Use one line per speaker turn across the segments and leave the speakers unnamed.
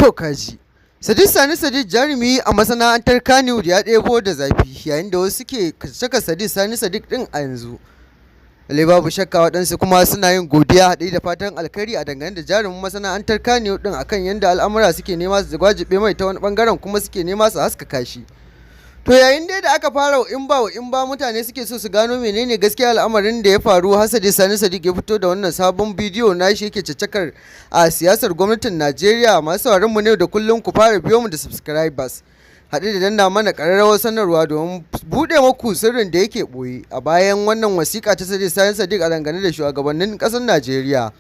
To kaji. Sadiq Sani Sadiq, jarumi a masana'antar Kannywood, ya ɗebo da zafi yayin da wasu suke saka Sadiq Sani Sadiq ɗin a yanzu. Lallai babu shakka waɗansu kuma suna yin godiya haɗe da fatan alkhairi a dangane da jarumin masana'antar Kannywood ɗin akan yadda al'amura suke nema su gwajibe mai ta wani ɓangaren, kuma suke nema su haskaka shi. To, yayin dai da aka fara in ba in ba, mutane suke so su gano menene gaskiya al'amarin da ya faru har Sadiq Sani Sadiq ya fito da wannan sabon bidiyo nashi yake caccakar a siyasar gwamnatin Najeriya. Masu sauraron mu ne da kullum, ku fara biyo mu da subscribers haɗe da danna mana ƙararrawar sanarwa domin buɗe maku sirrin da yake ɓoye a bayan wannan wasiƙa ta Sadiq Sani Sadiq a dangane da shugabannin ƙasar Najeriya.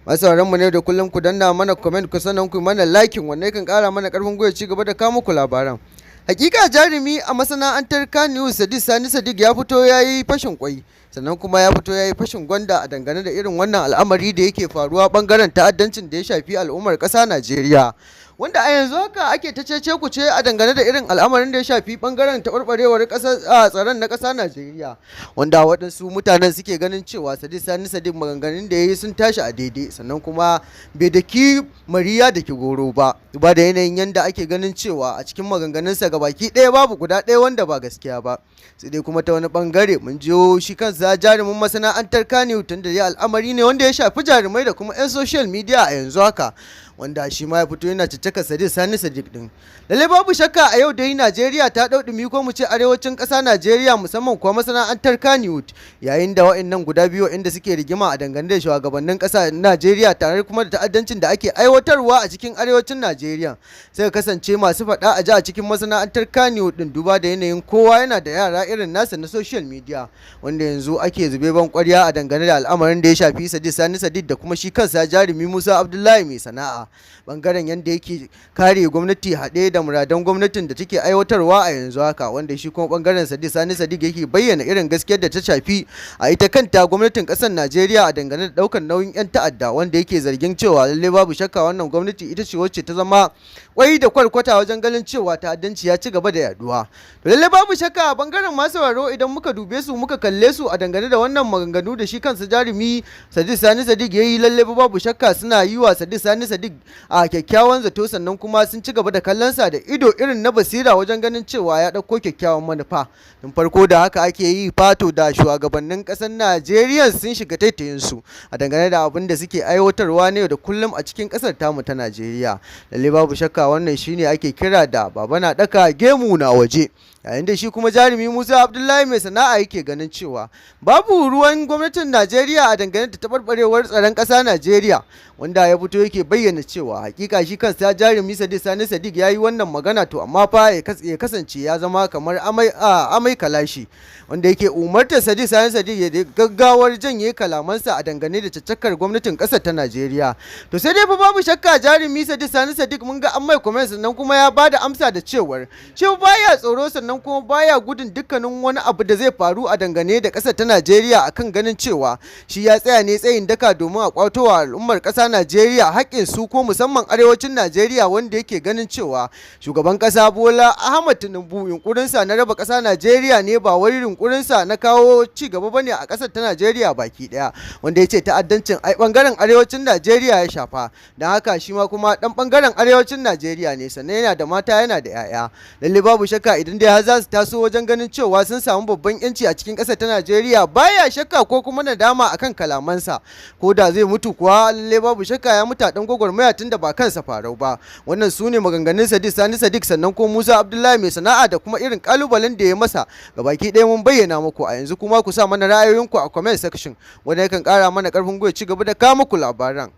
Masu sauraron mu ne da kullum, ku danna mana comment, ku sannan ku mana liking, wannan kan ƙara mana ƙarfin gwiwa ci gaba da kawo muku labaran. Hakika jarumi a masana'antar Kannywood Sadiq Sani Sadiq ya fito ya yi fashin kwai, sannan kuma ya fito ya yi fashin gwanda a dangane da irin wannan al'amari da yake faruwa bangaren ta'addancin da ya shafi al'ummar ƙasa Najeriya, wanda a yanzu haka ake ta cece kuce a dangane da irin al'amarin da ya shafi bangaren taɓarɓarewar ƙasar tsaron na ƙasa Najeriya, wanda waɗansu mutanen suke ganin cewa Sadiq Sani Sadiq maganganun da ya yi sun tashi a daidai, sannan kuma bai daki Mariya da goro ba, duba da yanayin yanda ake ganin cewa a cikin maganganunsa gabaki ɗaya babu guda ɗaya wanda ba gaskiya ba. Sai dai kuma ta wani bangare mun jiyo shi kansa jarumin masana'antar Kannywood, tun da dai al'amari ne wanda ya shafi jarumai da kuma 'yan social media a yanzu haka, wanda shi ma ya fito yana caccaka Sadiq Sani Sadiq din. Lalle babu shakka a yau dai Najeriya ta dau dumi, ko mu ce arewacin ƙasa Najeriya, musamman kuwa masana'antar Kannywood, yayin da wa'annan guda biyu inda suke rigima a dangane da shugabannin ƙasa Najeriya tare kuma da ta'addancin da ake aiwatarwa a cikin arewacin Najeriya, sai kasance masu faɗa a ji a cikin masana'antar Kannywood din, duba da yanayin kowa yana da yara irin nasa na social media, wanda yanzu ake zube ban ƙwarya a dangane da al'amarin da ya shafi Sadiq Sani Sadiq da kuma shi kansa jarumi Musa Abdullahi Mai Sana'a, bangaren yadda yake kare gwamnati haɗe da muradan gwamnatin da take aiwatarwa a yanzu haka, wanda shi kuma bangaren Sadiq Sani Sadiq yake bayyana irin gaskiyar da ta shafi a ita kanta gwamnatin ƙasar Najeriya a dangane da ɗaukar nauyin 'yan ta'adda, wanda yake zargin cewa lallai babu shakka wannan gwamnati ita ce wacce ta zama kwai da kwarkwata wajen ganin cewa ta'addanci ya ci gaba da yaduwa. To, lallai babu shakka a bangaren masu sauraro, idan muka dube su muka kalle su a dangane da wannan maganganu da shi kansa jarumi Sadiq Sani Sadiq yayi, lallai babu shakka suna yi wa Sadiq Sani Sadiq a kyakkyawan zato, sannan kuma sun ci gaba da kallon sa da ido irin na basira wajen ganin cewa ya ɗauko kyakkyawan manufa. Tun farko da haka ake yi fato da shugabannin ƙasar Najeriya sun shiga taitayinsu a dangane da abin da suke aiwatarwa ne da kullum a cikin ƙasar tamu ta Najeriya. Lalle babu shakka wannan shine ake kira da baba na ɗaka gemu na waje. Yayin da shi kuma jarumi Musa Abdullahi Mai Sana'a yake ganin cewa babu ruwan gwamnatin Najeriya a dangane da taɓarɓarewar tsaron ƙasa Najeriya, wanda ya fito yake bayyana cewa hakika shi kansa jarumi Sadiq Sani Sadiq ya yi wannan magana, to amma fa ya kasance ya zama kamar amai kalashi, wanda yake umartar Sadiq Sani Sadiq ya gaggawar janye kalamansa a dangane da caccakar gwamnatin ƙasar ta Najeriya. To, sai dai fa babu shakka jarumi Sadiq Sani Sadiq mun ga an mai comment, sannan kuma ya bada amsa da cewar shi baya tsoro, sannan kuma baya gudun dukkanin wani abu da zai faru a dangane da ƙasar ta Najeriya, akan ganin cewa shi ya tsaya ne tsayin daka domin a kwato wa al'ummar ƙasa Najeriya haƙƙin su, ko musamman arewacin Najeriya, wanda yake ganin cewa shugaban ƙasa Bola Ahmad Tinubu yunkurinsa na raba ƙasa Najeriya ne, ba wai yunkurinsa na kawo ci gaba bane a ƙasar ta Najeriya baki ɗaya, wanda ya ce ta'addancin ai bangaren arewacin Najeriya ya shafa, don haka shi ma kuma ɗan bangaren arewacin Najeriya ne, sannan yana da mata, yana da 'ya'ya. Lalle babu shakka idan dai har za su taso wajen ganin cewa sun samu babban yanci a cikin ƙasar ta Najeriya, baya shakka ko kuma nadama akan kalamansa. Ko da zai mutu kuwa, lalle babu shakka ya mutu a ɗan gwagwarmaya, tun da ba kansa farau ba. Wannan su ne maganganun Sadiq Sani Sadiq, sannan ko Musa Abdullahi Mai Sana'a da kuma irin kalubalen da ya masa gabaki ɗaya mun bayyana muku. A yanzu kuma ku sa mana ra'ayoyinku a comment section, wanda yakan ƙara mana ƙarfin gwiwa ci gaba da kawo muku labaran.